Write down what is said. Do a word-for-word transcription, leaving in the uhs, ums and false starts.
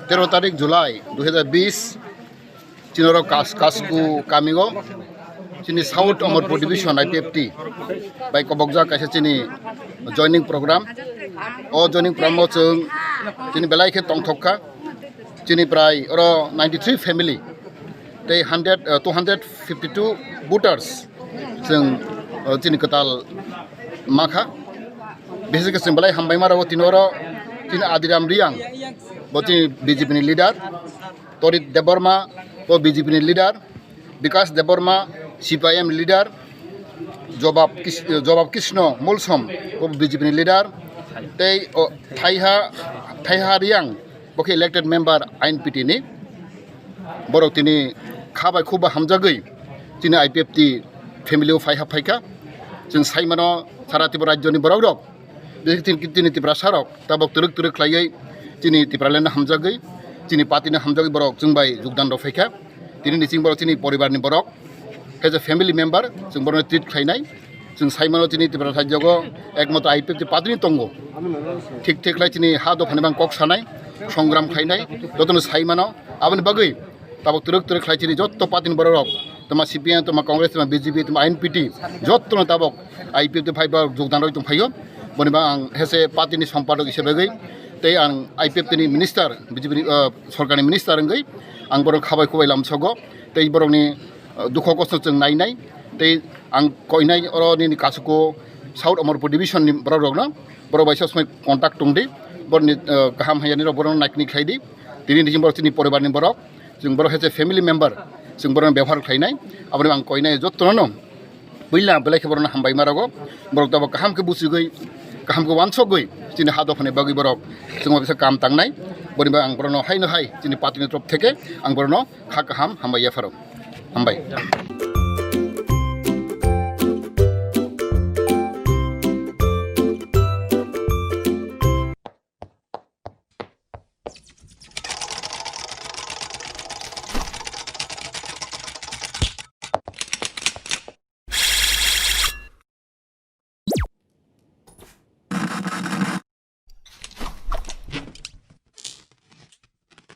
Tero tarik July dui hazar bis, chini oro Kas-, Kasku kamio, chini South Amarpur Division I P F T bai kobokjak kaisa chini joining program. O joining program o chwng chini belai khe tongthok kha. Chini prai oro ninety three family tei hundred, uh, two hundred fifty two voters chwng, uh, chini kwtal ma kha. Bises khe chwng belai hambai ma rwo tini oro chini Adiram Riyang, bo chini B J P ni leader, Torit Debbarma, bo B J P ni leader, Bikas Debbarma, C P I M leader, Jobab Kis-, Jobab Krishna Molsom, bo B J P ni leader, tei o Thaiha, Thaiha Riyang, bo khe elected member I N P T ni. Borok tini kha bai khuk bai hamjagwi chini I P F T family o phai hap phaikha. Chwng sai mano sara Tripura rajyoni borok rok, tini, tini Tiprasa rok tabok twrwk twrwk khlaiwi chini Tipraland no hamjagwi, chini party no hamjagwi borok chwng bai jogdan rok phaikha. Tini ni chwng borok chini poribar ni borok, as a family member chwng borokno treat khlainai. Chwng sai mano chini Tripura rajyogo ekmatro I P F T party ni tongo. Thik thik khlai chini ha dopha ni bang kok sanai, songram khlainai, jotono sai mano. Aboni bagwi tabok twrwk twrwk khlai chini jotto party ni borok rok, toma C P M, toma Congress, toma B J P, toma I N P T, jottono tabok I P F T phai borok jogdan rwi tong phaio. Boni bang ang hese party ni sompadok hise bagwi tei ang I P F T ni minister, B J P ni, uh, sorkar ni minister wngwi ang borok kha bai khuk bai lamsogo tei borok ni, uh, dukho kosto chwng nainai. Tei ang koinai oro nini Kasuku South Amarpur Division ni borok rokno, borok bai sob somoi contact tong di, borok ni, uh, kaham hamya ni rok borok no naikni khlai di. Tini ni borok chini poribar ni borok, chwng borok hese family member, chwng borok no bebohar khlainai, aboni ang koinai jotto no puila belai khe borok no hambai ma rogo, borok tabok kaham khe buchigwi, kaham khe wansokgwi chini ha dopha ni bagwi borok chwng bai kaam tangnai, boni bagwi ang borok no hai no hai chini party ni torop theke ang borok no kha kaham hambai yapharo. Hambai.